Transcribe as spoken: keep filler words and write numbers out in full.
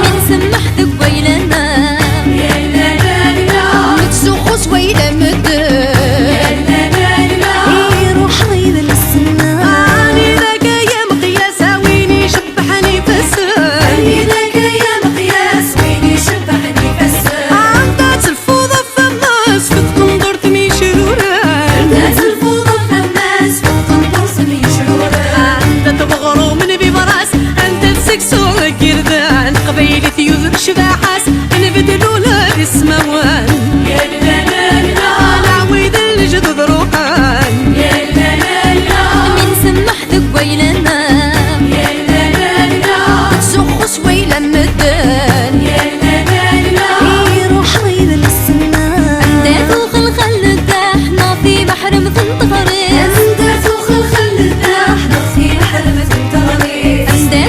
Min semmeḥ deg wayla-nneɣ. Nettzuxxu s wayla n medden. Iruḥ idles-nneɣ. Anida-k ay ameqyas, a win icebbḥen ifassen. Anida-k ay ameqyas, win icebbḥen ifassen. Anda telfuḍ ɣef ammas, f tqendurt n yicruren. Anda telfuḍ ɣef ammas, f tqendurt n yicruren. Anda tbeɣrum n bibras, anda seksu deg irden. Taqbaylit yuder ccbaḥa-s, nbeddel ula d ismawen. Neɛwid lejdud ruḥen. Min semmeḥ deg wayla-nneɣ. Nettzuxxu s wayla n medden. Iruḥ idles-nneɣ. Anda tuɣ lxal n ddaḥ neɣ timeḥremt n teɣri. Anda tuɣ lxal n ddaḥ neɣ timeḥremt n teɣri. Anda